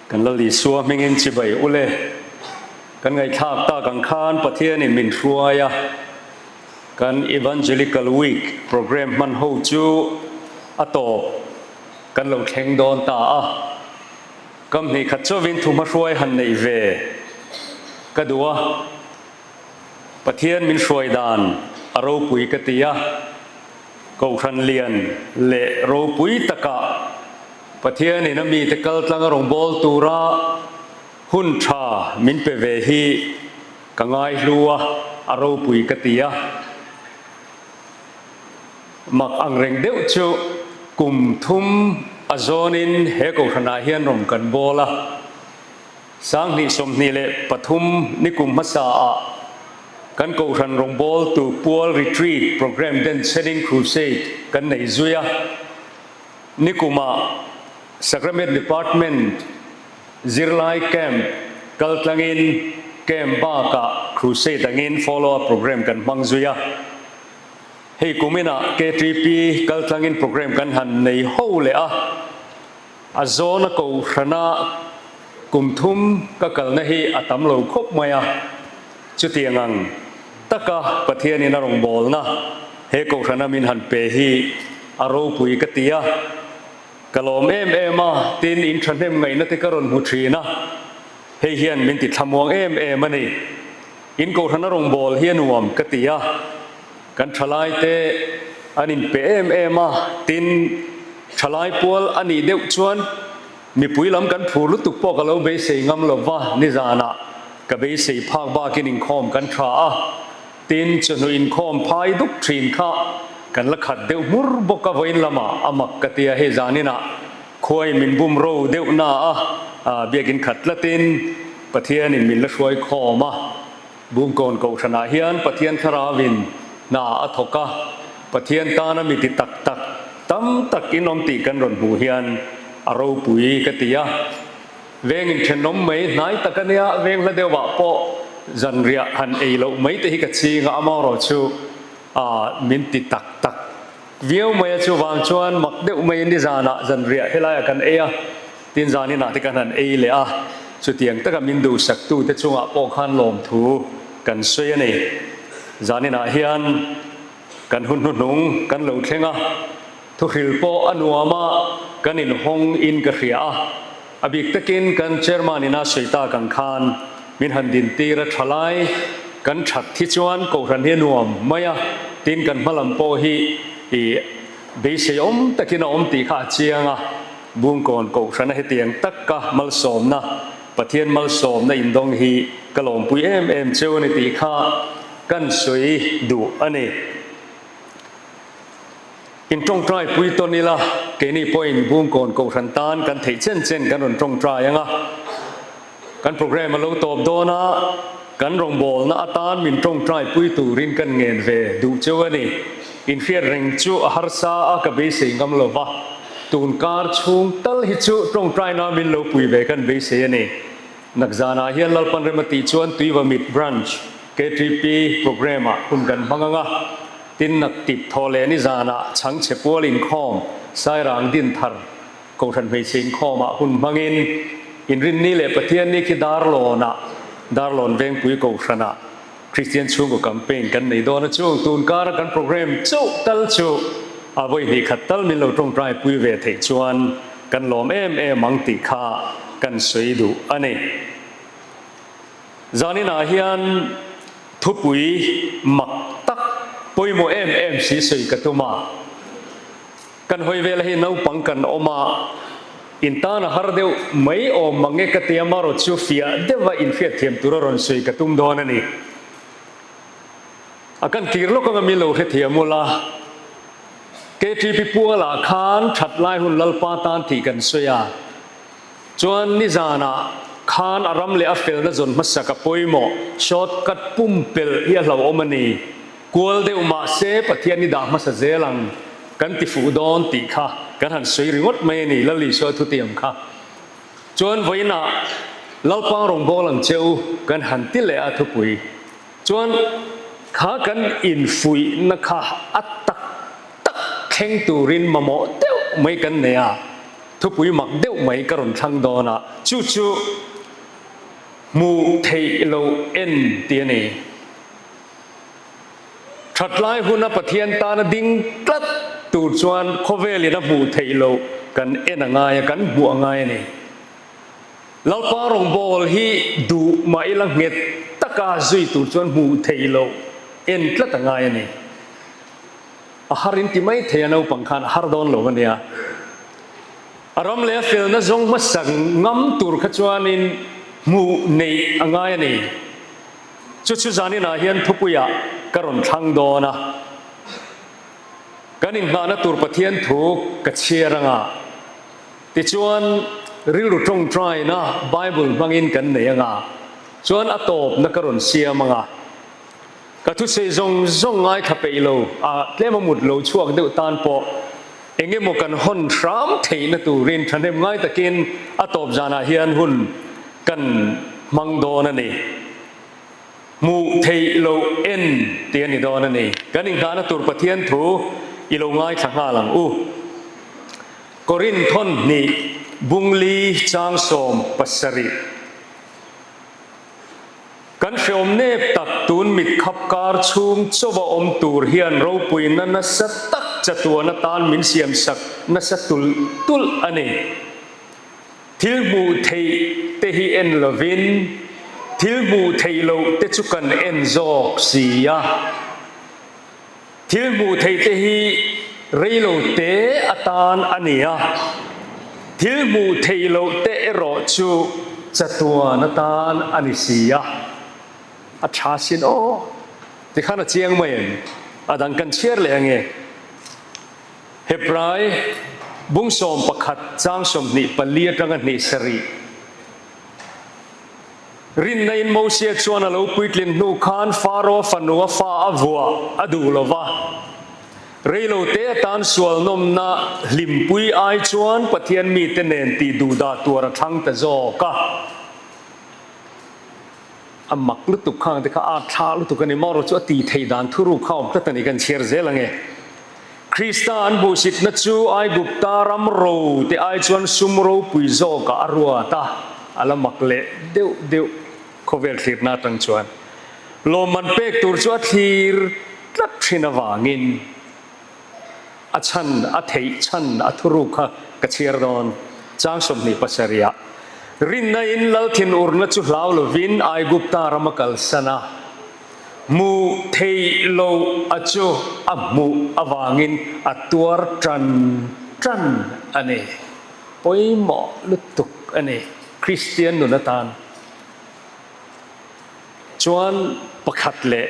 Kan Lal Isua hmingin chibai ule. Kan ngaihthlak tak ang khan Pathianin min hruai a, kan Evangelical Week program hman ho chu a tawp kan lo thleng dawn ta a. Kam hnih khat chauhin thuhma hruai han neih ve ka duh a, Pathian min hruai dan a ropui ka ti a, Kohhran lian leh ropui takah Pathianin a mite kaltlang a rawn bawl tura hun tha min pe ve hi ka ngaihlu a, a ropui ka ti a. Mak angreng deuh chu kum thum a zawnin he Kohhranah hian rawn kan bawl a. 2023 ni kum hmasaah kan Kohhran rawngbawltu pual retreat programme den chenin crusade kan nei zui a. Ni kumah Sacrament Department zirlai camp kaltlangin camp bakah crusade angin follow up programme kan hmang zui a. Hei kuminah KTP kaltlangin programme kan han nei ho leh a, a zawna Kohhrana kum thum ka kalna hi a tam lo khawp mai a, chutiang ang taka Pathianin a rawngbawlna he Kohhrana min han pe hi a ropui ka ti a, ka lawm em em a, tin in thahnem ngaihna te ka rawn hmu thin a, hei hian min ti thlamuang em em a ni. In Kohhrana rawngbâwl hi a nuam ka ti a, kan ṭhalaite an inpe em em a, tin, ṭhalai pual a nih deuh chuan mipui lam kan phur lutuk pawh ka lo beisei ngam lo va, nizanah ka beisei phak bakin inkhawm kan ṭha a, tin, chawhnu inkhawm phai dup ṭhin kha kan la khat deuh hmur bawk a, vawiin lamah a mak ka ti a, hei zaninah khuai min bum ro deuh na a, biakin khat tlatin. Pathianin min la hruai khawm a, Bungkawn Kohhranah hian Pathian Thlarauin hna a thawk a, Pathian tana mi ti tak tak tam tak in awm tih kan rawn hmuh hian a ropui ka ti a. Veng inthenawm mai hnai tak a nia, veng hla deuhah pawh zanriah han ei loh mai te hi ka ching a, amaherawh chu min ti tak tak viau mai a, chuvang chuan mak deuh mai nizanah zanriah helaiah kan ei a. Tin zan inah te kan han ei leh a, chutiang taka min duhsaktute chungah pawh khan lawmthu kan sawi a ni. Zan inah hian kan hun hnuhnung kan lo thleng a, thuhril pawh a nuam a, kan inhawng in ka hria a. A bik takin kan chairman ina sawi tak ang khan min han dintir a tha lai, kan that hi chuan Kohhran hi a nuam mai a, tin kan hmalam pawh hi i beisei awm takin a awm tih kha a chiang a. Bungkawn Kohhrana hetiang taka malsawmna, Pathian malsawmna indawng hi ka lawmpui em em cheu a ni tih kha kan sawi duh a ni. In tawngtai pui tawn ila, keini pawhin Bungkawn Kohhran tan kan theih chen chen kan rawn tawngtai ang a. Kan programme a lo tawp dawn a, kan rawngbawlna atan min tawngtai pui turin kan ngen ve duh cheu a ni. Inhriat reng chu a harsa a, ka beisei ngam lo va, tun kar chhung tal hi chu tawngtaina min lo pui ve kan beisei a ni. Nakzanah hian Lalpan rem a tih chuan Tuivamit Branch KTP programme ah hun kan hmang ang a, tin naktip thaw leh nizanah chhangchhe pual inkhawm Sairang Dinthar Kohhran hmeichhe inkhawmah hun hmangin Inrinni leh Pathianni khi Darlawnah, Darlawn Vengpui Kohhranah Kristian chhungkaw campaign kan nei dawn a chung tun kara kan programme chauh tal chu a vawi hnih khat tal min lo tawngtai pui ve theih chuan kan lawm em em ang tih kha kan sawi duh a ni. Zaninah hian thupui mak tak pawimawh em em si sawi ka tum a. Kan hawi vel hi naupang kan awm a, in tan a har deuh mai awm mang e ka ti a, marawh chu fiah deuh a inhriatthiam tur a rawn sawi ka tum dawn a ni. A kan kir lawk anga min lo hrethiam ula, KTP Pualah khan that lai hun Lalpa tan tih kan sawi a, chuan nizanah khan a ram leh a felna zawn hmasak a pawimawh, short cut pumpelh hi a hlauhawm a ni. Kual deuh mah se Pathian i dah hmasa zel ang kan ti fuh dawn tih kha kan han sawi ringawt mai a ni, Lal Isua thutiam kha. Chuan vawiinah Lalpang rawngbâwl ang che u kan han ti leh a thupui. Chuan kha kan infuihna kha a tak tak thleng turin mamawh deuh mai kan nei a. thupui mak deuh mai ka rawn thlang dawn a, chu chu hmuh theih loh en tih a ni. Thatlai huna Pathian tana ding tlat tur chuan khawvelin a hmuh theih loh kan en a ngai a, kan hmuh a ngai a ni. Lalpa rawngbâwl hi duh mah ila nghet taka zui tur chuan hmuh theih loh en tlat a ngai a ni. A har in ti mai thei a naupang khan a har dawn lo a nia. A ram leh a felna zawng hmasa ngam tur kha chuanin hmuh neih a ngai a ni. Chu chu zaninah hian thupuiah ka rawn thlang dawn a. Kan inngahna tur Pathian thu ka chhiar anga tichuan rilru tawngtaina Bible hmangin kan nei anga chuan a tawpna ka rawn siam anga ka thusei zawng zawng ngaithla peih lo a tlem a mut lo chhuak deuh tan pawh eng emaw kan hawn hram theihna turin thahnem ngai takin a tawp zanah hian hun kan hmang dawn a ni. Hmuh theih loh en tih a ni dawn a ni. Kan inghahna tur Pathian thu i lo ngaithla nghal ang u. Korinth thawn hnih bungli chang 17. Kan hreawm nep tak tun mit khap kar chhung chauha awm tur hian ropuina nasa tak chatuan atan min siamsak nasa tulh tulh a ni. Thil hmuh theih te hi en lovin thil hmuh theih loh te chu kan en zawk si a. Thil hmuh theih te hi rei lo te atan a ni a, thil hmuh theih loh te erawh chu chatuan atan a ni si a. A tha sin aw, tikhan a chiang mai em? A dang kan chhiar leh ange. Hebrai bung 11 chang 24 atanga hnih sarih. Rinna in Mosia chuan a lo puitlin hnu khan Faro fanu a fa a vuah a duh lo va. Reilo te atan sual nawmna hlimpui ai chuan Pathian mite nen tih duhdah tuar a thlang ta zawk a. A mak lutuk khang te kha a thla lutuk a ni. Mauro chu a tih theih dan thuruk kha awm tlat a ni kan chhiar zel ange. Krista an hmuhsitna chu Aigupta ram ro te ai chuan sum ropui zawkah a ruat a, a la mak leh deuh deuh khawvel thlirna atang chuan lawmman pek tur chu a thlir tlat thin avangin a chhan a theih chhan a thuruk kha ka chhiar dawn chang 27 ah rinna in lal thinurna chu hlau lovin Aigupta ram a kalsan a. Hmuh theih loh a chu a hmuh avangin a tuar tan tan a ni. Pawimawh lutuk a ni Kristian nun atan. Chuan pakhat leh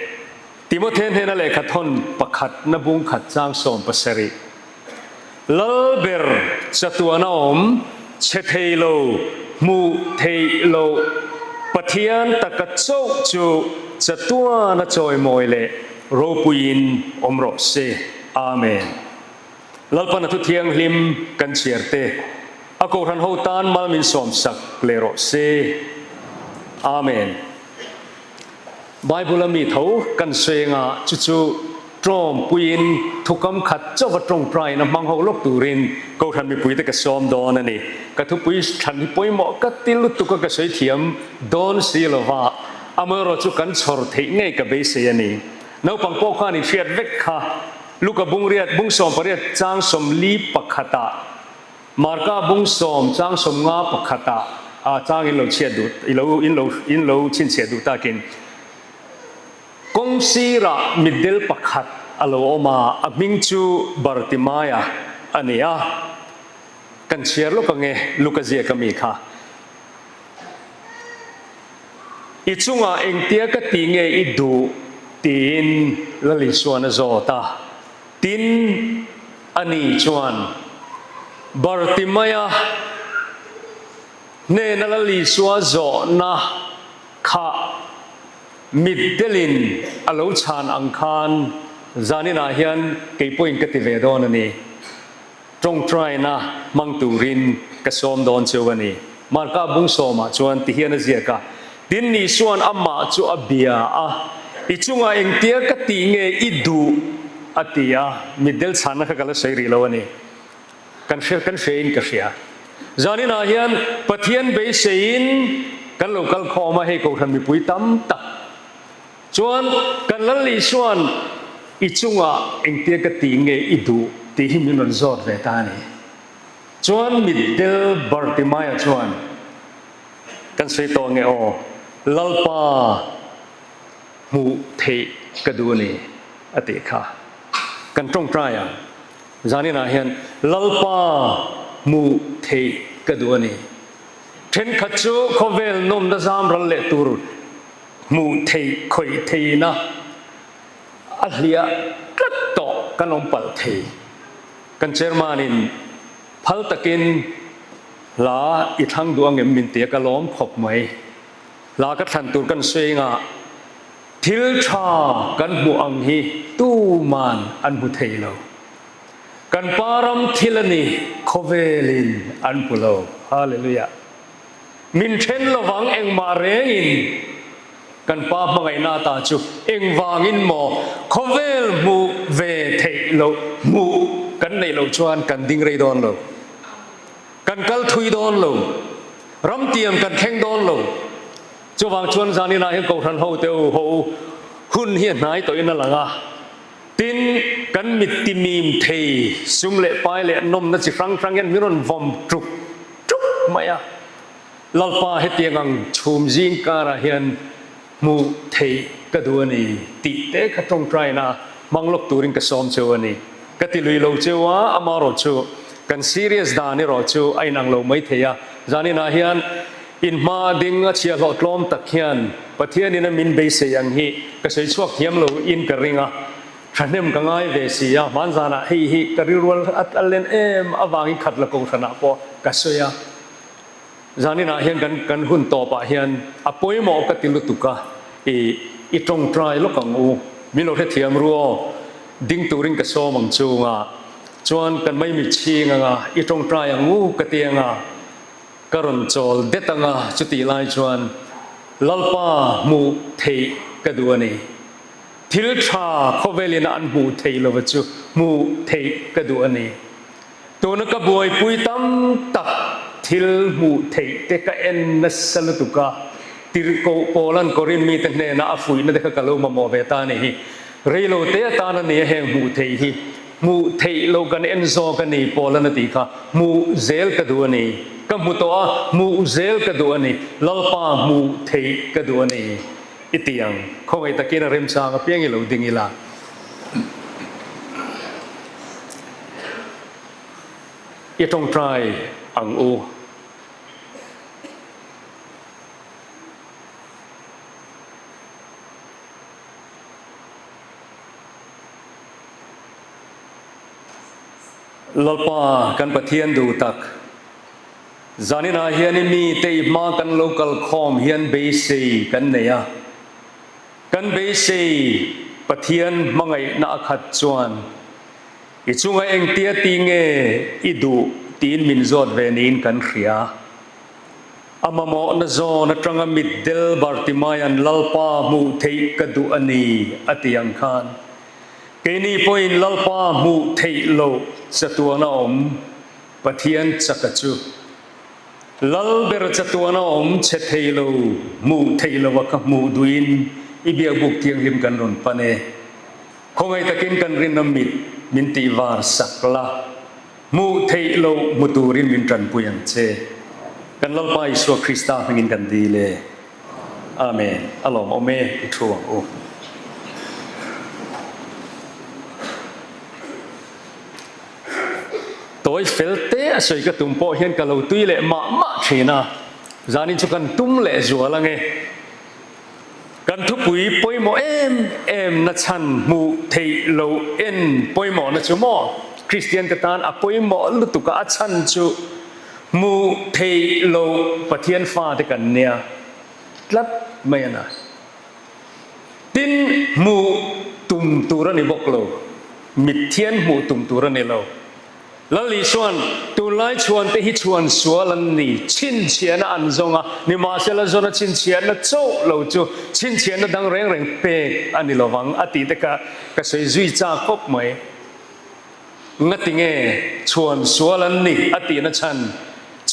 Timothe hnena lehkha thawn pakhat na bung khat chang 17. Lal ber chatuan a awm, chhe thei lo, hmuh theih loh, Pathian taka chauh chu chatuan a chawimawi leh ropuiin awm rawh se. Amen. Lalpan a thu thianghlim kan chhiar te, a kohhran ho tan mal min sawmsak leh rawh se. Amen. Bible a mi tho kan sawi anga chu chu tawngpuiin thukam khat chauha tawngtaiin a hmang ho lawk turin Kohhran mipuite ka sawm dawn a ni. Ka thupui thlan hi pawimawh ka ti lutuk a ka sawi thiam dawn si lova, amaherawh chu kan chhawr theih ngei ka beisei a ni. Naupang pawh khan i hriat vek kha Luka bungriat bung 18 chang 41 ah Marka bung 10 chang 51 ah a chang in lo chhiat duh i lo in lo in lo chhinchhiah duh takin kawng sirah mitdel pakhat a lo awm a, a hming chu Bartimaia a ni a, kan chhiar lawk ange Luka ziak a mi kha. I chungah engtia ka tih nge i duh tiin Lal Isuan a zawt a. Tin, ani chuan Bartimaia hnena Lal Isua zawhna kha mitdelin a lo chhan ang khan zaninah hian kei pawhin ka ti ve dawn a ni. Tawngtaina hmang turin ka sawm dawn cheu a ni. Marka bung sawmah chuan ti hian a ziak a, Tin Isua'n amah chu a bia a, I chungah engtia ka tih nge i duh? a ti a, mitdel chhanna kha ka la sawi rih lo a ni. Kan hria kan hria in ka hria. Zaninah hian Pathian beiseiin kan lo kal khawm a, hei Kohhran mipui tam tak chuan kan Lal Isua'n i chungah engtia ka tih nge i duh tih hi min rawn zawt ve ta a ni. Chuan mitdel Bartimaia chuan kan sawi tawh nge aw, Lalpa hmuh theih ka duh a ni a tih kha kan tawngtai ang. Zaninah hian Lalpa hmuh theih ka duh a ni. Thenkhat chu khawvel nawmna zam ral leh tur hmuh theih khawih theihna a hliah tlat tawh kan awm palh thei. Kan chairman in phal takin hla i thlang duh angem min ti a ka lawm khawp mai. Hla ka thlan tur kan sawi engah Thil tha kan hmuh ang hi tuman an hmu thei lo. Kan pa ram thil a ni, khawvelin an hmu lo. Hallelujah. Min then lovang engmah rengin kan pa hmangaihna ata chu engvangin maw khawvel hmuh ve theih loh hmuh kan neih loh chuan kan ding rei dawn lo. Kan kal thui dawn lo. Ramtiang kan thleng dawn lo. Chuvang chuan zaninah hian Kohhran ho te u ho u hun hi a hnai tawhin a lang a, tin kan mit ti mim thei sum leh pai leh nawmna chi hrang hrang hian min rawn vawm tuk tuk mai a, Lalpa hetiang ang chhum zing karah hian hmuh theih ka duh a ni tih te kha tawngtaina hmang lawk turin ka sawm cheu a ni. Ka ti lui lo cheu a, amaherawhchu kan serious dan erawh chu a inang lo mai thei a, zaninah hian In hma ding a chhiahhlawh tlawm tak hian Pathianin a min beisei ang hi ka sawi chhuak thiam lo in ka ring a, thahnem ka ngai ve si a, hmanzanah hei hi ka rilrual a len em avangin khat la kohhranah pawh ka sawi a, zaninah hian kan kan hun tawpah hian a pawimawh ka ti lutuk a, i i tawngtai lawk ang u, min lo hrethiam ru aw, ding turin ka sawm ang chunga chuan kan maimi chhing anga i tawngtai ang u ka ti anga. Ka rawn chawl det anga chutih lai chuan Lalpa hmuh theih ka duh a ni. Thil tha khawvelin an hmuh theih lova chu hmuh theih ka duh a ni. Tuna ka buaipui tam tak thil hmuh theih te ka en nasa lutuk a, tirhkoh Paula'n Korin mite hnena a fuihna te kha ka lo mamawh ve ta a ni hi. Reilo te atan a ni a heng hmuh theih hi. Hmuh theih loh kan en zawk a ni, Paula'n a tih kha. Hmuh zel ka duh a ni. Ka hmu tawh a, hmuh zel ka duh a ni. Lalpa hmuh theih ka duh a ni. I ti ang. Khawngaih takin a remchang apiang i lo ding ila. I tawngtai ang u. Lalpa kan Pathian duh tak, zaninah hian i mite i hma kan lo kal khawm hian beisei kan nei a. Kan beisei Pathian hmangaihna a khat chuan i chunga engtia ti nge i duh tiin min zawt ve niin kan hria. A mamawhna zawn atanga mitdel Bartimaia'n Lalpa hmuh theih ka duh a ni a ti ang khan, keini pawhin Lalpa hmuh theih loh chatuana awm Pathian chaka chu Lal ber chatuana awm chhe thei lo hmuh theih loha ka hmuh duhin i biakbuk thianghlim kan rawn pan e. Khawngaih takin kan rinna mit min tihvar sak la. Hmuh theih loh hmu turin min tanpui ang che. Kan Lalpa Isua Krista hmingin kan dil e. Amen. A lawmawm e, i thu ang u. Tawi fel te a sawi ka tum pawh hian ka lo tui leh mah mah thin a, zanin chu kan tum leh zual ange. Kan thupui pawimawh em em na chhan hmuh theih loh en pawimawhna chu maw? Kristian te tan a pawimawh lutuk a, a chhan chu hmuh theih loh Pathian fate kan nia tlat mai a na. Tin, hmuh tum tur a ni bawk lo, mithian hmuh tum tur a ni lo. Lal Isua'n, Tunlai chhuante hi chhuan sual an ni, chhinchhiahna an zawng a, nimahsela zawna chhinchhiahna chauh lo chu chhinchhiahna dang reng reng pek a ni lovang a tih te kha ka sawi zui chak khawp mai. Ngati nge chhuan sual an ni a tihna chhan?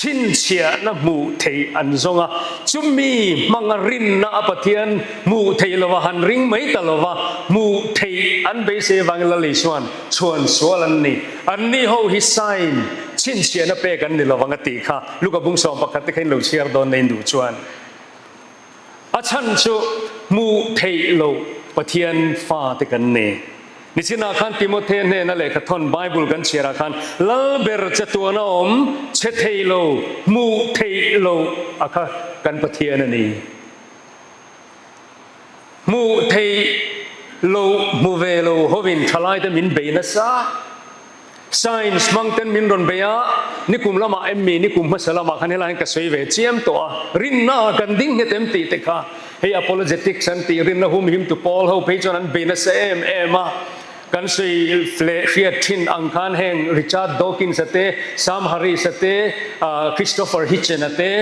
Chhinchhiahna hmuh theih an zawng a, chumi hmanga rinna a Pathian hmuh theih lova han ring mai ta lova hmuh theih an beisei avangin Lal Isua'n chhuan sual an ni. Anni ho hi sign, chhinchhiahna pek an ni lovang a tih kha Luka bung 11 te kha in lo chhiar dawn nei duh chuan. A chhan chu hmuh theih loh Pathian fate kan ni. Nichinah khan Timothea hnena lehkha thawn Bible kan chhiarah khan Lalber chatuana awm che thei lo, hmuh theih loh a kha kan Pathian a ni. Hmuh theih loh hmu ve lo hovin thalaite min bei nasa. Science hmang ten min rawn bei a, nikum lamah em mi nikum hmasa lamah khan helai hian ka sawi ve chiam tawh a, rinna kan ding nghet em tih te kha hei apologetics an tih rinna humhim tu pawl ho phei chuan an bei nasa em em a, kan sawi leh hriat thin ang khan heng Richard Dawkins a te, Sam Harris a te, Christopher Hitchens a te,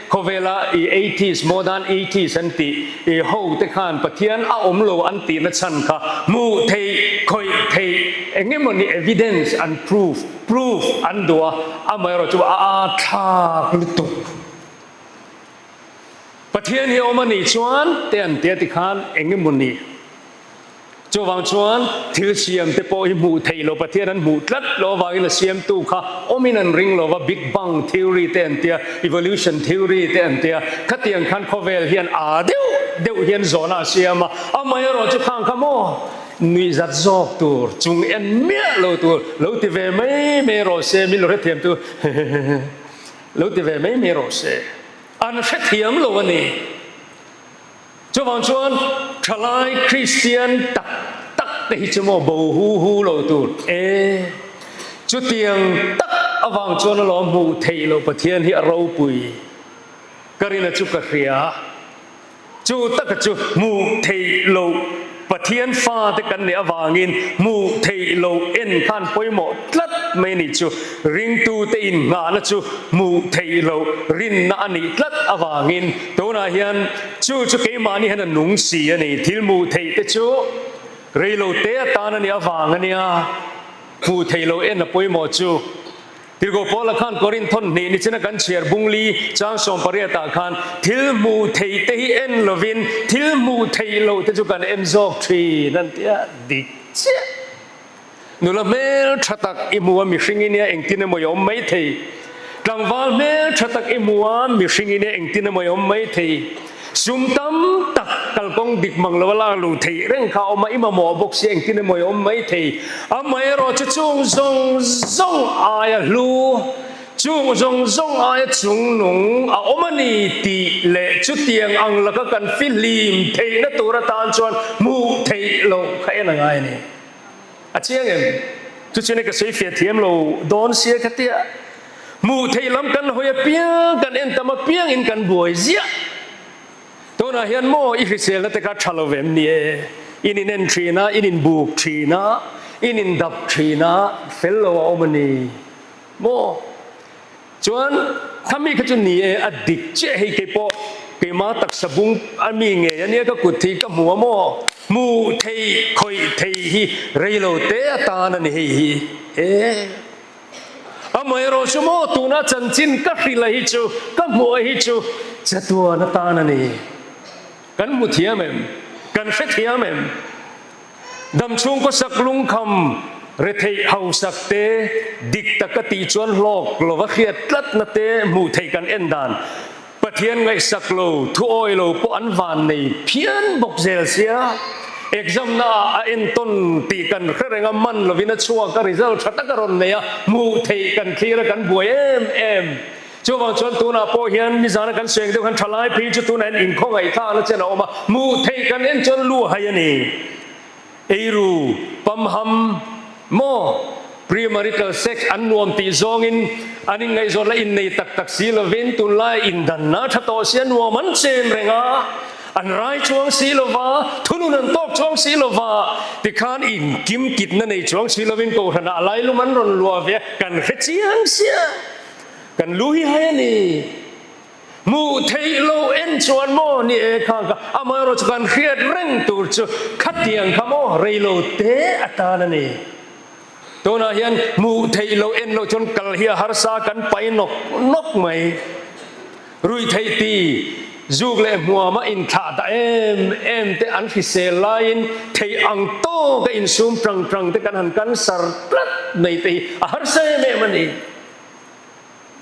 Khawvela i atheist, modern atheist an tih i ho te khan Pathian a awm lo an tih na chhan kha hmuh theih, khawih theih eng emawni evidence an proof, proof, an duh a, amaherawh chu a âtthlak lutuk. Pathian hi a awm a nih chuan te an tia tikhan eng emawni. Chuvang chuan thil siam te pawh hi hmuh theih loh Pathian an hmuh tlat loh avangin a siamtu kha awmin an ring lo va, Big Bang Theory te an tia, Evolution Theory te an tia, khatiang khan khawvel hian aa deuh deuh hian zawhna a siam a, amaherawh chu khang kha maw nuihzat zawk tur, chung en miah lo tur, lo ti ve mai mai rawh se, min lo hrethiam tu lo ti ve mai mai rawh se, an hrethiam lo a ni. Chuvang chuan thalai Kristian tak tak te hi chu maw bo hu hu lo tur e. Chutiang tak avang chuan alawm hmuh theih loh Pathian hi a ropui. Ka rina chu ka hria. Chu taka chu hmuh theih loh Pathian fate kan nih avangin hmuh theih loh en khan pawimawh tlat mai ni chu ringtute innghahna chu hmuh theih loh rinna a nih tlat avangin tunah hian chu chu keimahni hian a nung si a ni. Thil hmuh theih te chu reilo te atan a nih avang a nia, hmuh theih loh en a pawimawh chu. Tirhkoh Paula khan Korinth thawn hnih nichina kan chhiar bungli chang 18 ah khan thil hmuh theih te hi en lovin thil hmuh theih loh te chu kan en zawk thin an ti a, dik chiah. Nula hmel tha tak i hmu a mihring i nia engtin emaw i awm mai thei. Tlangval hmel tha tak i hmu a mihring i nia engtin emaw i awm mai thei. Sum tam tak kalkawng dik mang lo a lak luh theih reng kha a awm a, i mamawh bawk si engtin emaw i awm mai thei. Amaherawh chu chung zawng zawng aia hlu, chung zawng zawng aia chungnung a awm a ni tih leh chutiang ang laka kan fihlim theihna tur atan chuan hmuh theih loh kha en a ngai a ni. A chiang em? Chu chuan ka sawi fiah thiam lo dawn sia ka tia. Hmuh theih lam kan hawi apiang, kan en tam apiangin kan buai ziah. Tunah hian maw i hriselna te kha tha lo vem ni e? In inen thin a, in inbuk thin a, in indap thin a, fel lo a awm a ni maw? Chuan khami kha chu ni e, a dik chiah hei keipawh keima taksa bung a mi ngei a nia ka kut hi ka hmu a maw? Hmuh theih khawih theih hi reilo te atan a ni hei hi e. Amaherawh chu maw tuna chanchin ka hrilh a hi chu ka hmuh a hi chu chatuan atan a ni. Kan hmu thiam em? Kan hre thiam em? Dam chhung khawsak lungkham retheih hausak te dik taka tih chuan hlawk lova hriat tlatna te hmuh theih kan en dan Pathian ngaihsak lo, thu awi lo pawh an van nei phian bawk zel sia. Exam na ah a entawn tih kan hre reng a, man lovin a chhuak a, result tha tak a rawn nei a, hmuh theih kan thlir a, kan buai em em. Chuvang chuan tunah pawh hian nizana kan sawi ang deuh khan thalai phei chu tunah hian inkhawngaihthlakna chen a awm a, hmuh theih kan en chuan lu hai a ni. Eiru, pamham, maw? Premarital sex an nuam tih zawngin an inngaihzawn la innei tak tak si lovin tunlai indanna tha tawh si a nuam an chen reng a, an rai chuang si lova, thunun an tawk chuang si lova, tikhan inkim kitna nei chuang si lovin kohhranah a lailum an rawn luah ve a, kan hre chiang sia, kan lu hi hai a ni. Hmuh theih loh en chuan maw ni e kha ka amaherawh chu kan hriat reng tur chu khatiang kha maw reilo te atan a ni. Tunah hian hmuh theih loh en loh chuan kal hi a harsa kan pai nawk nawk mai. Ruihtheih ti zuk leh hmuama inthlah ta em em te an hrisel laiin theih ang tawka insum tang tang te kan han cancer tlat mai te hi a harsa em em a ni.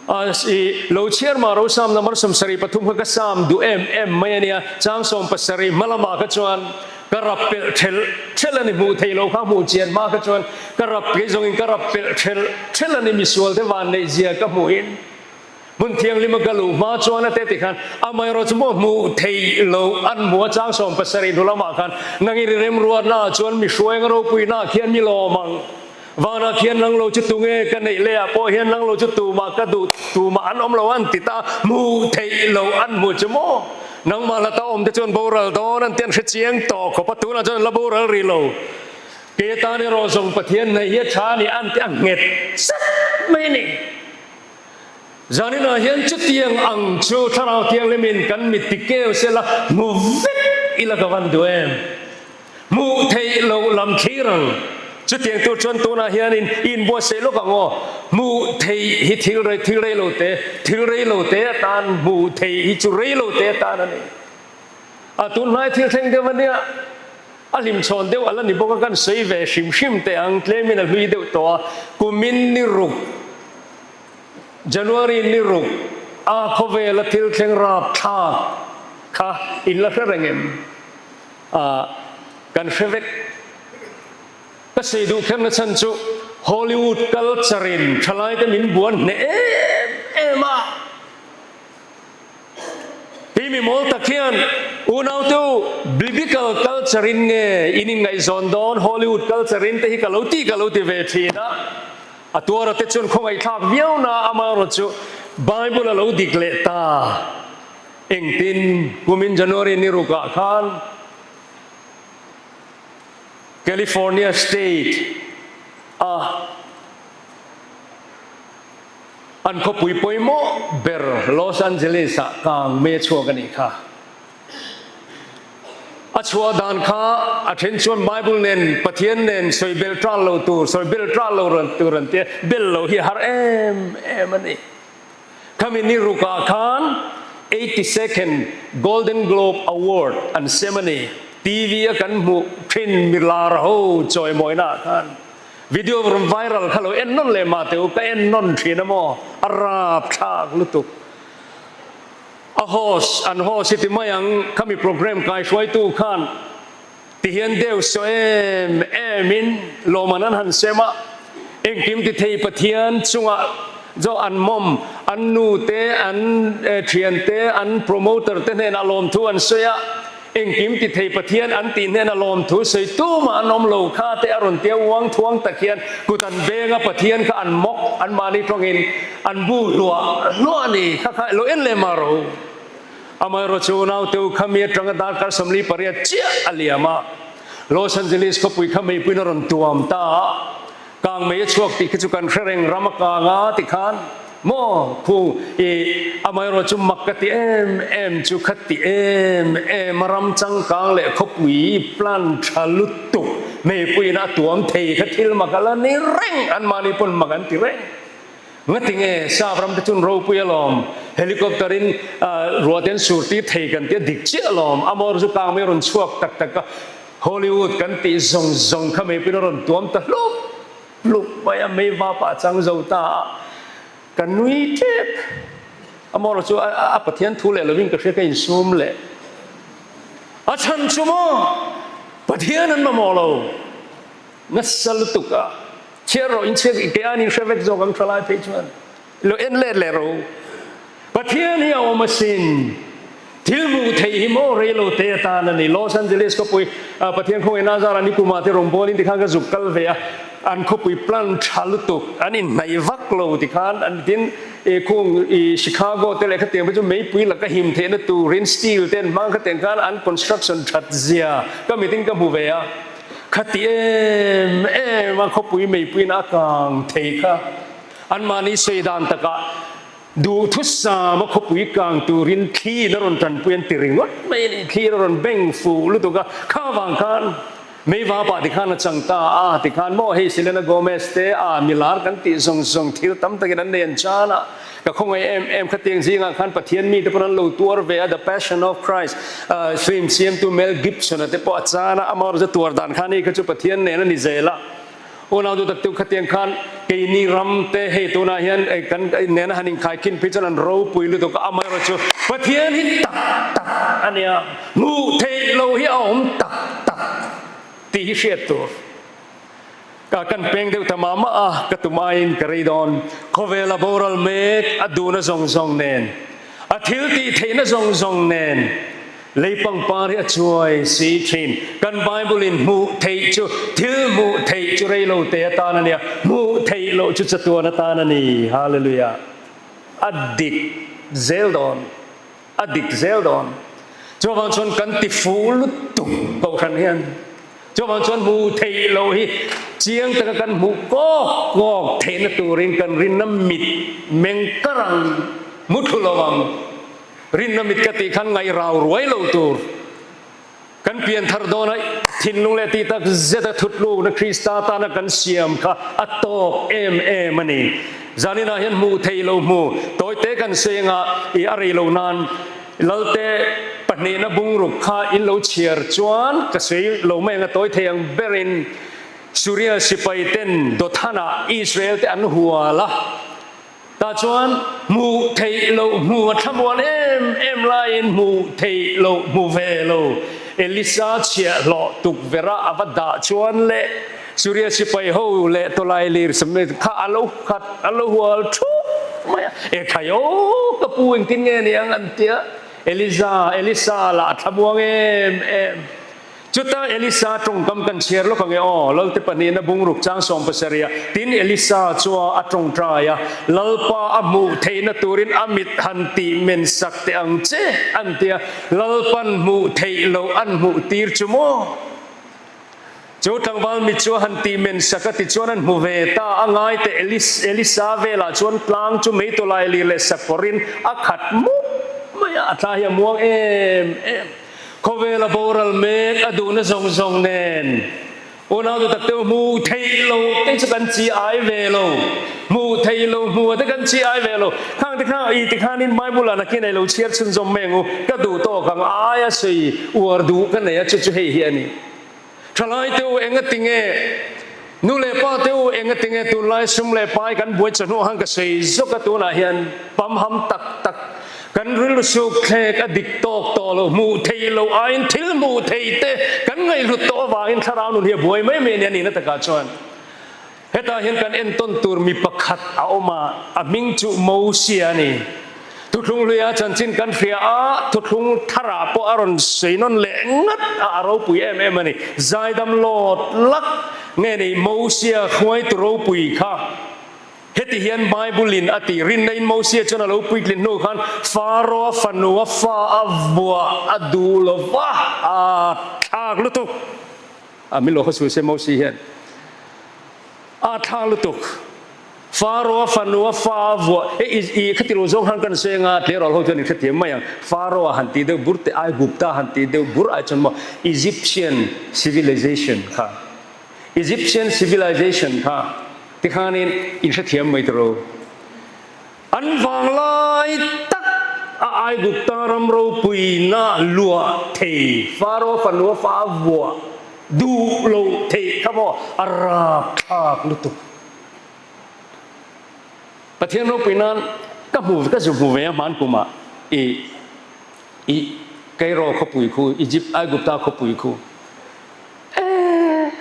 I lo chhiar mah ro sam number 73 kha ka sam duh em em mai a nia, chang 17 hma lamah kha chuan ka rap pelh thelh thelh a ni, hmuh theih loh kha hmuh chian hma kha chuan ka rap kei zawngin ka rap pelh thelh thelh a ni, misual te van neih zia ka hmuhin hmun thianghlim a ka luh hma chuan a te ti khan amaherawh chu maw hmuh theih loh an hmu a, chang 70 hnu lamah khan nangin i remruatna ah chuan mi hruainga ropuina ah khian mi lawm ang. Vanah khian lang lo chu tunge ka neih leh ah pawh hian lang lo chu tumah ka duh tumah an awm lo an ti ta, hmuh theih lo an hmu chu maw? Nangmah la ta awm te chuan boral dawn an ti an hre chiang tawh khawp a, tunah chuan an la boral rih lo. Kei atan erawh zawng Pathian hnaih hi a tha a ni an ti a nghet zet mai a ni. Zaninah hian chutiang ang chu Thlarau Thianghlimin kan mit ti keu sela hmu vek ila ka van duh em? Hmuh theih loh lam thlir ang. Chutiang tur chuan tunah hianin i inbuatsaih lawk ang aw. Hmuh theih hi thil rei thil rei lo te, thil rei lo te atan hmuh theih hi chu rei lo te atan a ni. A tunhnai thil thleng deuh a nia, a hlimchhawn deuh a la ni bawk a, kan sawi ve hrim hrim teh ang, tlemin a hlui deuh tawh a, kumin ni ruk, January ni ruk a khawvela thil thleng rapthlak kha in la hre reng em? Ah kan hre vek. Ka sawi duh kherna chhan chu Hollywood culture in thalai te min buan hneh em em a. Hi mi mawl tak hian unau te u biblical culture in nge in inngaihzawn dawn Hollywood culture in te hi ka lo ti ka lo ti ve thin a. A tuara te chuan khawngaihthlak viau na amaherawh chu Bible a lo dik leh ta. Engtin kumin January ni rukah khan California State a an khawpui pawimawh ber Los Angeles ah kang mei a chhuak a nih kha. A chhuah dan kha a then chuan Bible nen Pathian nen sawi bel tal lo tur, sawi bel tal lo tur an tia, bel lo hi a har em em a ni. Khami ni rukah khan 82nd Golden Globe Award an sem a ni. TV a kan hmuh thin mi lar ho chawimawina ah khan video rawn viral kha lo en nawn leh mah teh u, ka en nawn thin a maw, a rapthlak lutuk. A host, an host hi ti mai ang, khami program kaihruaitu khan ti hian deuh saw em em in lawmman an han sem a, engkim ti thei Pathian chungah zawh an mawm, an nu te, an thian te, an promoter te hnenah lawmthu an sawi a, engkim ti thei Pathian an tih hnenah lawmthu sawi tumah an awm lo kha te a rawn tia uang thuang tak hian kut an beng a, Pathian kha an mawk, anmahni tawngin an bu hluah hluah a ni, kha kha lo en leh mah rawh u. Amaherawh chu naute u kha mi atanga darkar 48 chiah a liam a, Los Angeles khawpui kha meipuiin a rawn tuam ta a, kang mei a chhuak tih khi chu kan hre reng ram a kang a ti khan maw khu i amaherawh chu mak ka ti em em chu kha ti em em a ram changkang leh khawpui plan tha lutuk meipuiin a tuam thei kha thil mak a la ni reng anmahni pawn mak an ti reng. Ngatinge Sap ram te chun ropui alawm, helicopter in ruah te an sur tir thei kan tia dik chiah alawm, amawr chu kang mai a rawn chhuak tak tak a, Hollywood kan tih zawng zawng kha meipuiin a rawn tuam ta hlup hlup mai a, mei va pah chang zo ta a, ka nui tep, amawr chu a Pathian thu leh lovin ka hria ka insum leh, a chhan chu maw Pathian an mamawh lo. Nasa lutuk a chhiar rawh in chhiar i ke an in hre vek zawk ang tha lai phei chuan lo en let leh rawh u. Pathian hi a awm asin. Thil hmuh theih hi maw rei lo te atan a ni. Los Angeles khawpui Pathian khawngaih Nazara ni kuma te rawngbawlin tikhan ka zuk kal ve a, an khawpui plan tha lutuk an inhnaih vak lo tikhan an tin khung i Chicago te leh khatiang phei chu meipui laka him theihna turin steel te an hmang khatiang khan an construction that zia ka mitin ka hmu ve a. Khati em em a khawpui meipuiin a kang thei kha anmahni sawi dan takah duhthusam a khawpui kang turin thliin a rawn tanpui an ti ringawt mai a ni. Thliin a rawn beng fuh lutuk a, kha vang khan. Mei vapah tikhan a chang ta a, tikhan maw hei Selena Gomez te a milar kan tih zawng zawng thil tam takin an nei an chan a, ka khawngaih em em khatiang zingah khan Pathian mite pawn an lo tuar ve a, The Passion of Christ film siamtu Mel Gibson a te pawh a chan a, amah erawh chu tuar dan khan hei kha chu Pathian nen a ni zel a. Unau duh tak tu khatiang khan keini ram te hei tunah hian kan nena han inkhaikhin phei chuan an ropui lutuk a, amaherawh chu Pathian hi tak tak a nia, hmuh theih loh hi a awm tak tak tih hi hriat tur. Ka kan peng deuh ta mah mah a, ka tum aiin ka rei dawn. Khawvel a boral mek a duhna zawng zawng nen, a thil tih theihna zawng zawng nen, Lei pangpar hi a chuai si thin. Kan Bible in hmuh theih chu thil hmuh theih chu rei lo te atan a nia, hmuh theih loh chu chatuan atan a ni. Hallelujah. A dik zel dawn. A dik zel dawn. Chuvang chuan kan ti fuh lutuk kohhran hian. Chuvang chuan hmuh theih loh hi chiang taka kan hmuh kawk kawk theihna turin kan rinna mit meng kar ang, muthlu lo ang. Rinna mit ka tih khan ngaih rau ruai lo tur. Kan pian thar dawn a, thinlung leh tih tak zet a thutlukna Krista tana kan siam kha a tawk em em a ni. Zaninah hian hmuh theih lo hmu tawite kan sawi anga i a rei lo nan Lalte pahnihna bungruk kha in lo chhiar chuan ka sawi lo mai anga tawi thei ang berin Suria sipai ten Dothanah Israel te an hual a. Tah chuan hmuh theih loh hmu a thlamuan em em laiin hmuh theih loh hmu ve lo Elisa chhiahhlawh tukverh-a a va dah chuan leh Suria sipai ho leh tawlai lir kha a lo khat a lo hual thup mai a, Ekhai aw ka pu engtin nge ni ang an ti a, Elisa Elisa lah a thlamuang em em. Chutah Elisa tawngkam kan chhiar lawk ang e aw, Lalte pahnihna bungruk chang 70 a, tin Elisa chua a tawngtai a, Lalpa a hmuh theihna turin a mit han tih men sak teh ang che, an ti a, Lalpan hmuh theih loh an hmuh tir chu maw? Chu tlangval mit chu a han tih men sak a tichuan an hmu ve ta a, ngai teh Elisa velah chuan tlang chu meitawlai lir leh sakawrin a khat mup mai a, a thla hi a muang em em. Khawvel a boral mek a duhna zawng zawng nen unau duh tak te hmuh theih lo te chu kan chi ai ve lo, hmuh theih lo hmuh te kan chi ai ve lo. Khang te kha i ti khanin Bible ah nakin ei lo chhiar chhunzawm mai ang u, ka duh tawk ang aia sawi uar duh ka nei a chu chu hei hi a ni. Thalai te u enga tinge nu leh pa te u enga tinge tunlai sum leh pai kan buai chawhnu han ka sawi zawk a tunah hian pamham tak tak kan rilru suk thlek a dik tawk tawh lo hmuh theih loh aiin thil hmuh theih te kan ngaihhlut tawh avangin thlarau nun hi a buai mai mai a nia nihna takah chuan Hetah hian kan entawn tur mi pakhat a awm a, a hming chu Mosia a ni. Thuthlung hluia chanchin kan hria a, thuthlung tharah pawh a rawn sawi nawn leh ngat a, a ropui em em a ni. Zaidam lawt lak nge ni Mosia hruaitu ropui kha? Heti hian Bible-in a ti, Rinna-in Mosia chuan a lo puitlin hnu khan Pharaoh-a fanu a fa a vuah a duh lo va, a thlak lutuk. A min lo khaw se Mosi hian a thlang lutuk. Pharaoh-a fanu a fa a vuah e i khati lo zawng han kan sawi anga tleirawl ho chuan in hrethiam mai ang. Pharaoh-a han tih deuh bur te Aigupta han tih deuh bur ai chuan maw Egyptian civilization kha Egyptian civilization kha tikhanin in hrethiam mai tawh. An vanglai tak a Aigupta ram ropuina luah thei Pharaoh fanu a fa a vuah duh loh theih kha maw a rapthlak lutuk. Pathian ropui nan ka hmu ka zu hmu ve a hman kumah i i Cairo khawpui khu Egypt Aigupta khawpui khu eh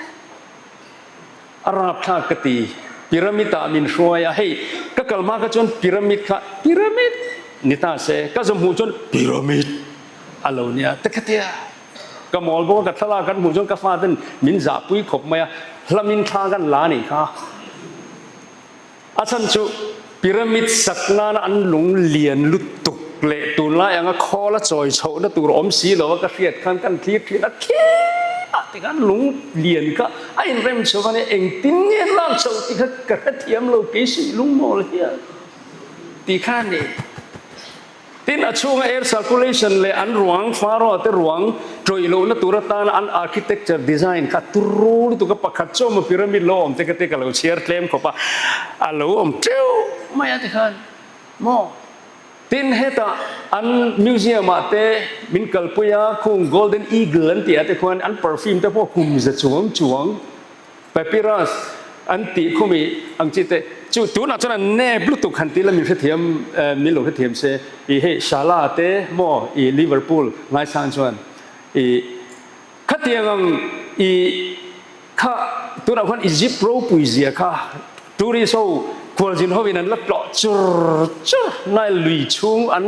A rapthlak ka ti. Pyramid ah min hruai a, hei ka kal hma kha chuan pyramid kha pyramid ni ta se, ka zawm hmuh chuan pyramid a lo nia te kha tia. Ka mawl bawk a, ka thlalak kan hmuh chuan ka fa ten min zahpui khawp mai a, hlamin thla kan la anih kha. A chhan chu pyramid sak nana an lung lian lutuk leh tunlai anga khawl a chawi chhohna tur awm si lo a ka hriat khan kan thlir thin a khel ti khan lung lian kha a inrem chho a nia engtin nge an lak chhoh tih kha ka hrethiam lo keisuih lungmawl hian tih kha a ni. Tin, a chhunga air circulation leh an ruang, Pharaoh te ruang ṭawih lohna tur atana an architecture design kha turu lutuk a, pakhat chu awm a pyramid lo awm te ka ti ka lo chhiar tlem khawp a, a lo awm ṭeuh mai a tikhan maw. Tin, hetah an museum ah te min kalpui a, khung Golden Eagle an tih ah te khuan an perfume te pawh kum za chuang chuang Papyrus an tih khum i ang chi te chu tunah chuan an nep lutuk han ti la min hrethiam min lo hrethiam se i hei Salah te maw i Liverpool ngaisang chuan i khatiang ang i kha tunah khuan Egypt ropui zia kha tourist ho khualzin hovin an la tlawh chur chur Nile lui chhung an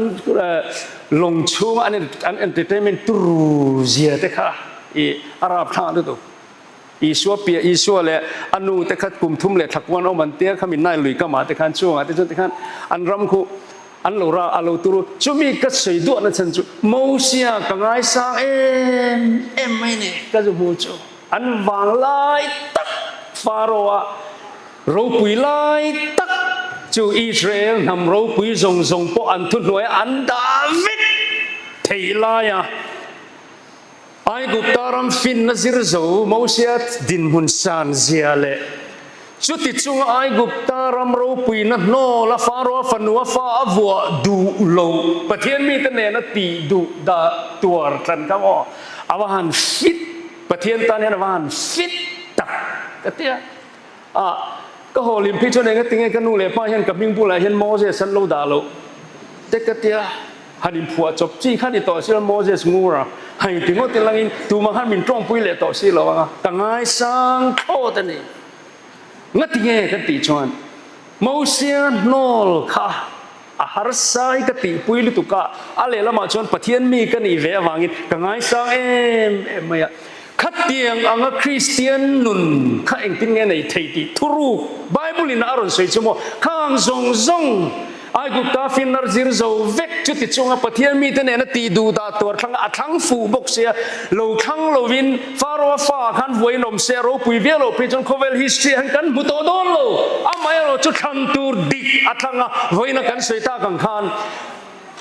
lawng chhung an an entertainment turu zia te kha i a rapthlak lutuk. Isua piah Isua leh a nu te kha kum thum leh thla kuan awm an tia kha min lui kam ah te khan chung ah te chuan tikhan an ram khu an lo ra a lo turu chumi ka sawi duah na chhan chu Mosia ka ngaisang em em mai ni ka zu hmu chu an vang lai tak Pharaoh a ropui lai tak chu Israel hnam ropui zawng zawng pawh an thuhnuai a an dah vek theih lai a. Aigupta ram finna zir zo Mosia dinhmun san zia leh chuti chunga Aigupta ram ropuina hnawl a Pharaoh fanu a fa a vuah duh lo Pathian mite nena tih duh dah tuar tlan kha maw a va han fit Pathian tan hian a va han fit tak ka ti a. A ka haw lim phei chuan engatinge ka nu leh pa hian ka hming bulah hian Moses an lo dah loh te ka tia han inphuah chawp chi kha ni tawh silo Moses ngur a hei ti ngawt ilangin tumah khan min tawngpui leh tawh si lo anga ka ngaisang thlawt a ni. Ngatinge ka tih chuan Mosia hnawl kha a harsa hi ka tihpui lutuk a, a lehlamah chuan Pathian mi ka nih ve avangin ka ngaisang em em mai a. Khatiang anga Kristian nun kha engtin nge nei thei tih thuruk Bible in a rawn sawi chu maw? Khang zawng zawng Aigupta finnar zir zo vek chuti chunga Pathian mite nena tih duh dah tuar thlang a thlang fuh bawk sia, lo thlang lovin Pharaoh-a fa khan vuain awm se a ropui viau loh phei chuan khawvel history ah hian kan hmu tawh dawn lo. Amaherawh chu thlan tur dik a thlang a, vawiin a kan sawi tak ang khan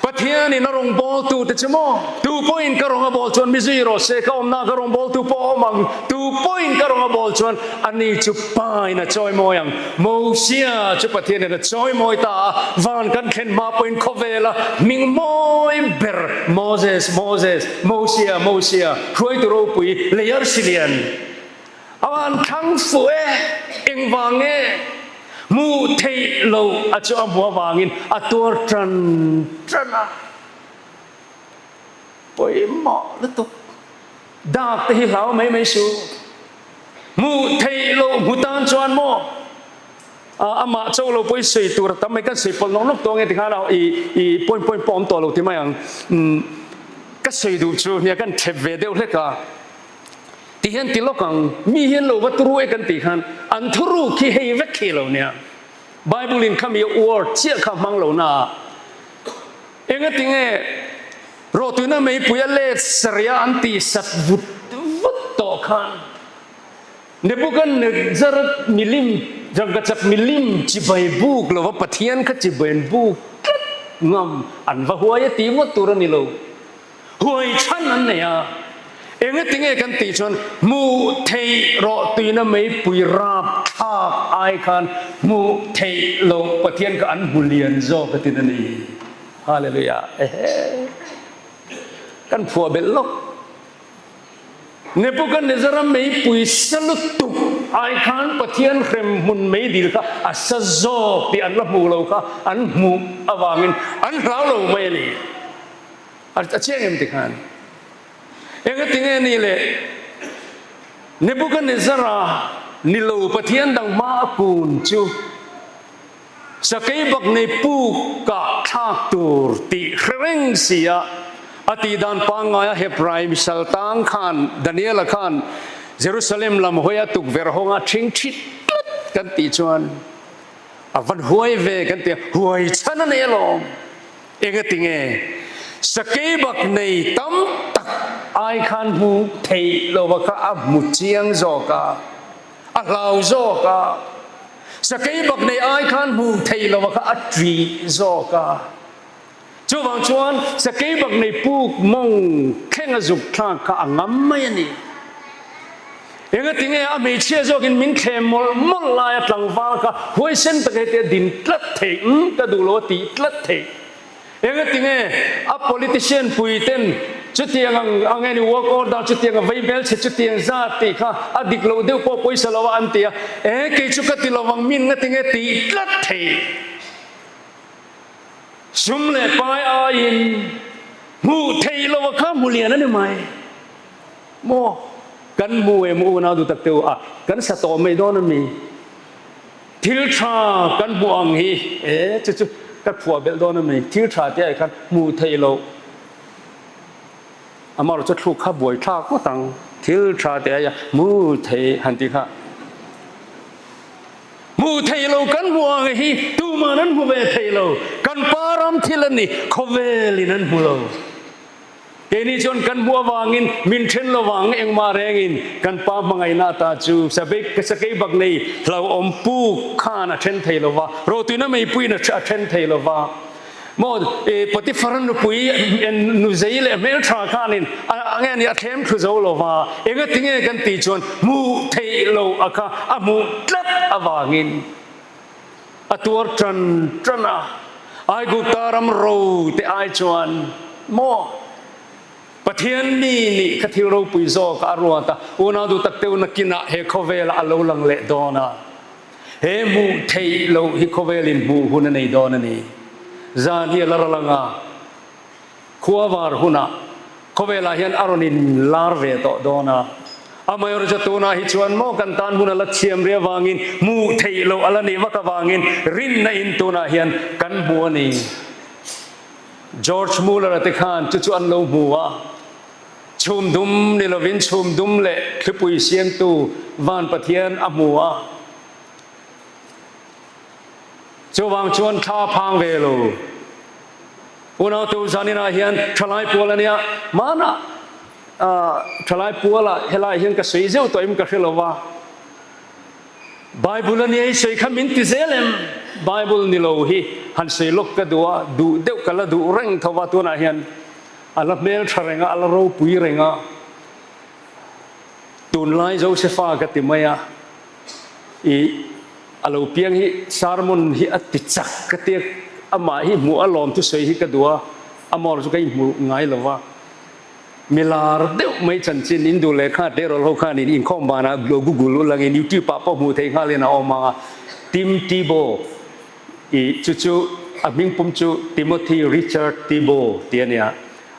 Pathianin a rawngbawltu te chu maw? Tu pawhin ka rawng a bawl chuan mi zui rawh se, ka awmna ka rawngbawltu pawh a awm ang. Tu pawhin ka rawng a bawl chuan ani chu pain a chawimawi ang. Mosia chu Pathianin a chawimawi ta a, van kan thlen hma pawhin khawvela hming mawi ber Moses, Moses, Mosia, Mosia, hruaitu ropui, lei arsi lian a van thlang fuh e, engvang nge? Hmuh theih loh a chu a hmuh avangin a tuar tan tan a, pawimawh lutuk. Dak te hi hlau mai mai suh. Hmuh theih loh hmu tan chuan maw amah cho lo pawh i sawi tur a tam mai kan sawi pawlh nawk nawk tawh ange tikhan a i i point point pawh awm tawh lo ti mai ang. Ka sawi duh chu nia kan thep ve deuh hlek a. Ti hian ti lawk ang, mi hian lo va turu e kan tih khan an thuruk hi hei vek khi lo nia. Bible in khami a word chiah kha hmang lo na a. Engatinge rawhtuina meipui a let saria an tih sat vut vut tawh khan Nebuchadnezzar milim rangkachak milim chibai buk lova Pathian kha chibai an buk tlat ngam an va huai a tih ngawt tur a ni lo. Huai chhan an nei a, engatinge kan tih chuan hmuh theih rawh tuina meipui rap thlak ai khan hmuh theih loh Pathian kha an hmu lian zawk a tin a ni. Hallelujah! Ehe! Kan phuah belh lawk. Nebuchadnezzar-a meipui sa lutuk ai khan Pathian hremhmun meidil kha a sa zawk tih an la hmuh lo kha an hmuh avangin an hlau lo mai a ni. A chiang em tikhan engatinge ni le Nebuchadnezzar-a ni lo Pathian dang hma a kun chu sakei bak nei puk kah thlak tur tih hre reng si a, a tih dan pangngaia Hebrai misal tang khan Daniela khan Jerusalem lam hawia tukverh hawnga ṭhing ṭhit tlat kan tih chuan a van huai ve kan ti a, huai chhan a nei alawm. Engatinge sakei bak nei tam tak ai khan hmu theih lova kha a hmu chiang zawk a, a hlau zawk a, sakei bak nei ai khan hmu theih lova kha a ṭih zawk a. Chuvang chuan Sakeibaknei puk mawng thleng a zuk thlak kha a ngam mai a ni. Engatinge a hmeichhia zawkin min thlem mawlh mawlh laia tlangval kha huaisen taka hetia din tlat theih, umm ka duh lo a tih tlat theih. Engatinge a politician pui ten chutiang ang ang eni work order chutiang a vei hmelchhe chutiang zat tih kha a dik lo deuh pawh pawisa lo a an ti a, e kei chu ka ti lo ang min ngatinge tih tlat theih. Sum leh pai aiin hmuh theih lo a kha hmu lian a ni mai maw? Kan hmu em unau duh tak te u a, kan sa tawh mai dawn a mi? Thil tha kan hmuh ang hi e chu chu ka phuah belh dawn a mi? Thil tha te ai khan hmuh theih loh amaherawhchu thluk kha buai thlak ngawt ang. Thil tha te aia hmuh theih han tih kha. Hmuh theih lo kan hmuh ang hi tuman an hmu ve thei lo. Kan pa ram thil a ni, khawvelin an hmu lo. Keini chuan kan hmuh avangin min then lovang engmah rengin kan pa hmangaihna ata chu sakei bak nei hlauhawm puk khan a then thei lova, rawhtuina meipuiin a then thei lova. Maw Potiphar nupui nuzei leh hmeltha khanin a nge ni a thlem thlu zo lo va, engatinge kan tih chuan hmuh theih loh a kha a hmuh tlat avangin a tuar tan tan a, Aigupta ram ro te ai chuan maw Pathian mi nih kha thil ropui zawk a ruat a, unau duh tak teuh nakinah he khawvelah a lo lang leh dawn a. He hmuh theih loh hi khawvelin hmuh hun a nei dawn a ni. Zan hi a la ral ang a, khua var hunah khawvelah hian a rawn in lar ve tawh dawn a. Amaherawhchu tunah hi chuan maw kan tan hun a la thiam ri avangin hmuh theih loh a la nih vak avangin rinna in tunah hian kan hmu a ni. George Muller-a te khan chu chu an lo hmu a. Chhum dum ni lovin chhum dum leh thlipui siamtu Van Pathian a hmu a. Chuvang chuan thla phang ve lo. Unautu zaninah hian thalai pual a nia, hmanah thalai pualah helaiah hian ka sawi zeuh tawh em ka hre lo va. Bible a nia i sawi kha min ti zel em? Bible ni lo hi han sawi lawk ka duh a, duh deuh ka la duh reng tho va tunah hian. A la hmel tha reng a, a la ropui reng a. Tunlai Josefa ka ti mai a, i a lo piang hi sermon hi a ti chak ka ti a, amah hi hmuh a lawm thusawi hi ka duh a, amawr chu ka inhmu ngai lo va. Milar deuh mai chanchin in duh leh kha tleirawl ho khanin inkhawm banah lo google ulangin youtube ah pawh hmuh theih nghalin a awm ang a, Tim Tebow. I chu chu a hming pum chu Timothy Richard Tebow tih a nia.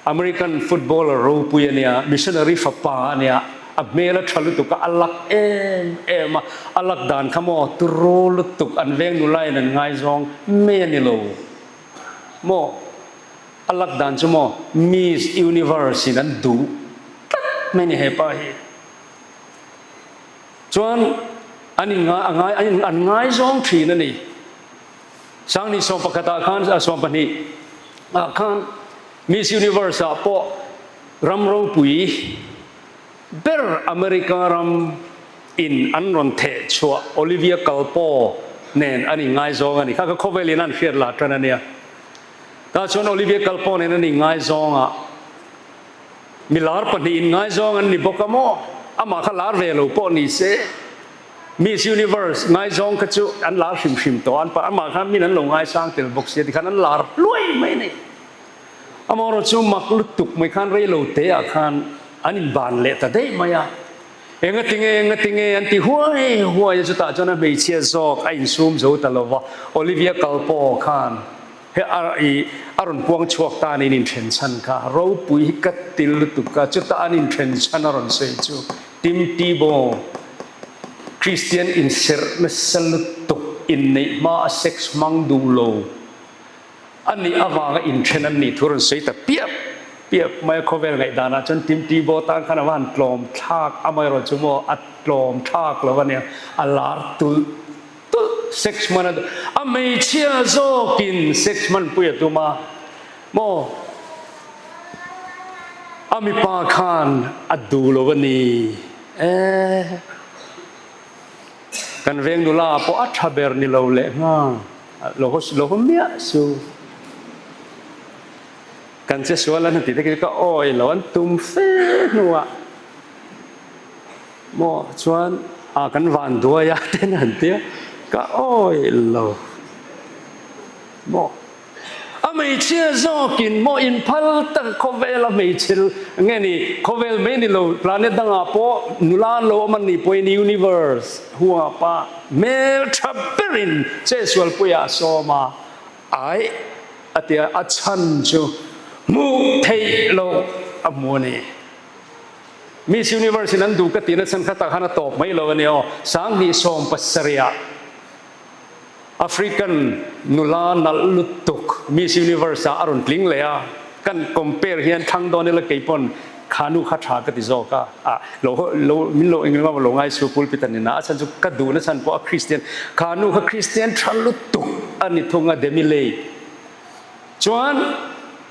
American footballer ropui a nia, missionary fapa a nia. A hmel a tha lutuk a, a lak em em a, a lak dan kha maw turu lutuk an veng nulain an ngaizawng mai a ni lo maw? A lak dan chu maw Miss Universe in an duh tlat mai a ni hepa hi. Chuan an in ngai a ngai an an ngaizawng thin a ni. Sangni sawmpakhat ah khan 20 ah khan Miss Universe ah pawh ram ropui ber America ram in an rawn theh chhuah Olivia Culpo nen an in ngaizawng a ni. Kha kha khawvel in an hriat lah tan a nia. Tah chuan Olivia Culpo nen an in ngaizawng a. Mi lar pahnihin ngaizawng an ni bawk a maw? Amah kha lar ve lo pawh ni se, Miss Universe ngaizawng kha chu an lar hrim hrim tawh a, an amah khan min an lo ngaisang tel bawk sia tikhan an lar hluai mai a ni. Amaherawhchu mak lutuk mai khan rei lo te ah khan an inban leh ta daih mai a. Engatinge, engatinge an ti huai huai a, chutah chuan a hmeichhia zawk a insum zo ta lo va, Olivia Culpo khan He a i a rawn puang chhuak ta an in inthen chhan kha ropui hi ka til lutuk a, chuta an inthen chhan a rawn sawi chu Tim Tebow Kristian inserh nasa lutuk inneih hma a sex hmang duh lo a nih avanga inthen an nih thu a rawn sawi ta piap piap mai a, khawvel ngaihdanah chuan Tim Tebow tan khan a va han tlawm thlak amaherawhchu maw a tlawm thlak lo a nia, a lar tulh Tulh sex hman a a hmeichhia zawkin sex hmanpui a tum a maw? A mipa khan a duh lo a ni e. Kan veng nula pawh a tha ber ni lo leh nghal lo haw lo haw miah su. Kan che sual an han tih te khi ka awi lo an tum fe hnuah maw chuan ah kan van duai a ten han tia ka awi lo maw. A hmeichhia zawkin maw inphal tak khawvela hmeichhe nge ni khawvel mai ni lo planet dangah pawh nula an lo awm an nih pawhin universe huapa hmeltha berin chetsualpuiah a sawm a, aih a ti a, a chhan chu hmuh theih loh a hmu a ni. Miss Universe in an duh ka tihna chhan kha tak khan a tawp mai lo a ni aw, 2017 ah. African nula nalh lutuk Miss Universe ah a rawn tling leh a, kan compare hian thlang dawn ila kei pawn kha nu kha tha ka ti zawk a, ah lo lo min lo eng emaw lo ngai su pulpit an ina a chhan chu ka duhna chhan pawh a Christian kha nu kha Christian tha lutuk a ni thung a Demi Leigh chuan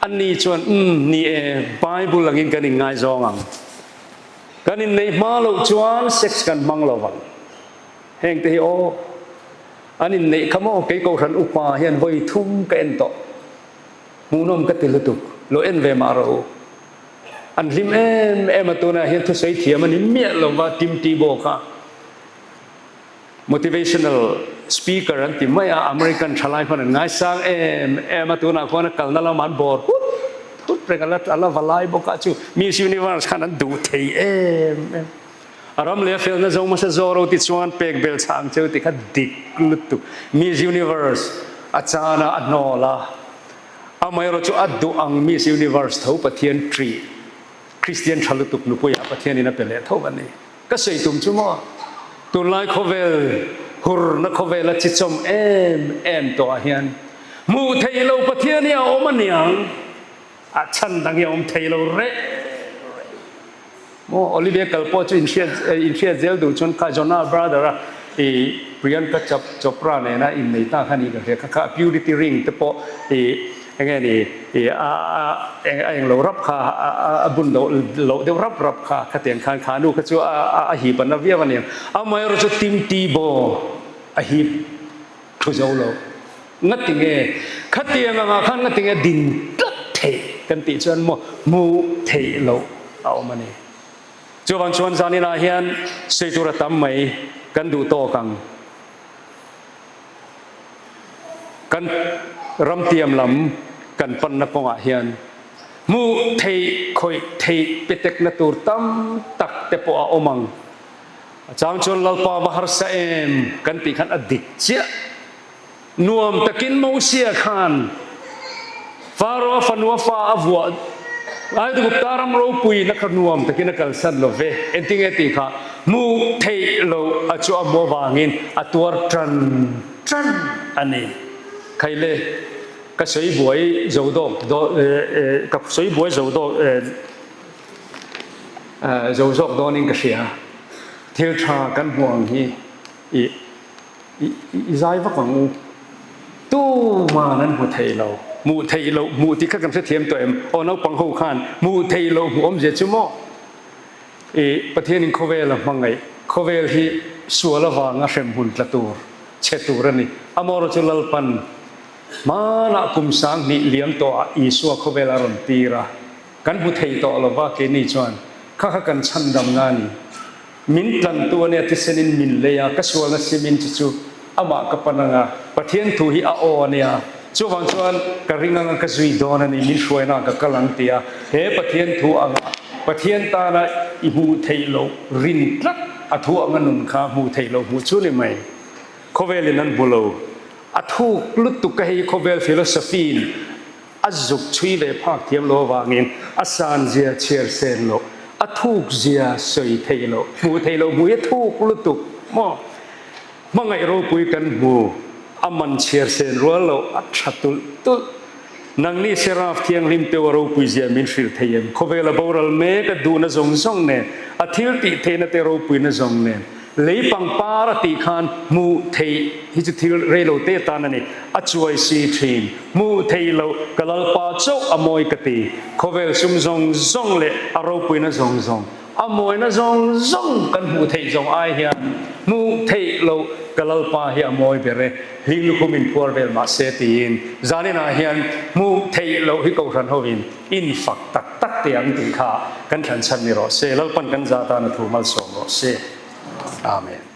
a ni chuan umm ni e Bible angin kan inngaizawng ang kan inneih hma loh chuan sex kan hmang lo vang. Heng te hi aw, an inneih kha maw kei Kohhran upa hian vawi thum ka en tawh. Hmuhnawm ka ti lutuk, lo en ve mah rawh u. An hlim em em a tunah hian thusawi thiam a ni miah lo va Tim Tebow kha motivational speaker an ti mai a, American thalai hman an ngaisang em em a tunah khuan a kalna lamah an bawr hut hut reng a la a la va lai bawk a chu Miss Universe khan an duh thei em em. A ram leh a felna zo hmasa zawr o ti chuan pek bel chhang cheu ti kha dik lutuk. Miss Universe a chan a, a hnawl a. Amaherawh chu a duh ang Miss Universe tho Pathian ṭih Christian ṭha lutuk nupuiah Pathianin a pe leh tho a ni. Ka sawi tum chu maw tunlai khawvel hurna khawvela chi chawm em em tawhah hian hmuh theih lo Pathian hi a awm aniang a chhan dang hi a awm thei lo reh reh. Maw Olivia kal pawh chu inhriat inhriat zel duh chuan kha Jonah brother a i Priyanka Chopra nena innei ta kha ni ka hria kha kha purity ring te pawh i enge ni i a a a englo rap kha a a bun loh loh deuh rap rap kha khatiang khan kha nu kha chu a a a hip an la viau a ni ang. Amaherawh chu Tim Tebow a hip Thu zo lo. Ngatinge khatiang angah khan ngatinge din tlat theih kan tih chuan maw hmuh theih loh a awm a ni. Chuvang chuan zaninah hian sawi tur a tam mai kan duh tawk ang. Kan ramtiam lam kan panna kawngah hian hmuh theih khawih theih petekna tur tam tak te pawh a awm ang. A chang chuan Lalpa va harsa em kan tih khan a dik chiah. Nuam takin Mosia khan Faro a fanua fa a vuah Aigupta ram ropuina kha nuam takin a kalsan lo ve. Engtinge tih kha hmuh theih loh a chu a hmu avangin a tuar tan tan a ni. Khaile ka sawi buai zo dawk ka sawi buai zo dawk. Zo zawk dawnin ka hria. Thil tha kan hmuh ang hi i i zai vak ang u. Tuman an hmu thei lo. Hmuh theih loh hmuh tih kha kan hrethiam tawh em? Aw naupang ho khan hmuh theih loh hmuh awmzia chu maw? I Pathianin khawvel a hmangaih. Khawvel hi sual avanga hremhmun tla tur, chhe tur a ni. Amaherawhchu chu Lalpan hmanah kum 2000 liam tawhah Isua khawvel a rawn tir a. Kan hmu thei tawh lo va, keini chuan kha kha kan chhandamna a ni. Min tlantu a nia thisenin min lei a, ka sualna simin chu chu amah ka pan ang a, Pathian thu hi a aw a nia, chuvang chuan ka ring ang a, ka zui dawn a ni, min hruaina ka kal ang ti a, he Pathian thu anga Pathian tana i hmuh theih loh rin tlat a thu anga nun kha hmuh theih loh hmuh chu ni mai. Khawvelin an hmu lo. A thuk lutuk a hei khawvel philosophy in A zuk chhui ve phak thiam lo avangin a san zia chhiar sen loh, a thuk zia sawi theih loh, hmuh theih loh hmuh hi a thuk lutuk maw? Hmangaih ropui kan hmu, a man chhiar sen rual loh a tha tulh tulh. Nangni Seraph thianghlim teuh a ropui zia min hrilh thei em? Khawvel a boral mek a duhna zawng zawng nen, a thil tih theihna te ropuina zawng nen. Lei pangpar a tih khan hmuh theih hi chu thil reilo te tan a ni. A chuai si thin. Hmuh theih loh ka Lalpa chauh a mawi ka ti. Khawvel sum zawng zawng leh a ropuina zawng zawng. A mawina zawng zawng kan hmuh theih zawng ai hian hmuh theih loh ka Lalpa hi a mawi ber e, hling lukhum in phuar vel mah se tiin zaninah hian hmuh theih loh hi Kohhran hovin in fak tak tak teh ang tih kha kan thlan chhan ni rawh se. Lalpan kan za tan a thu malsawm rawh se. Amen.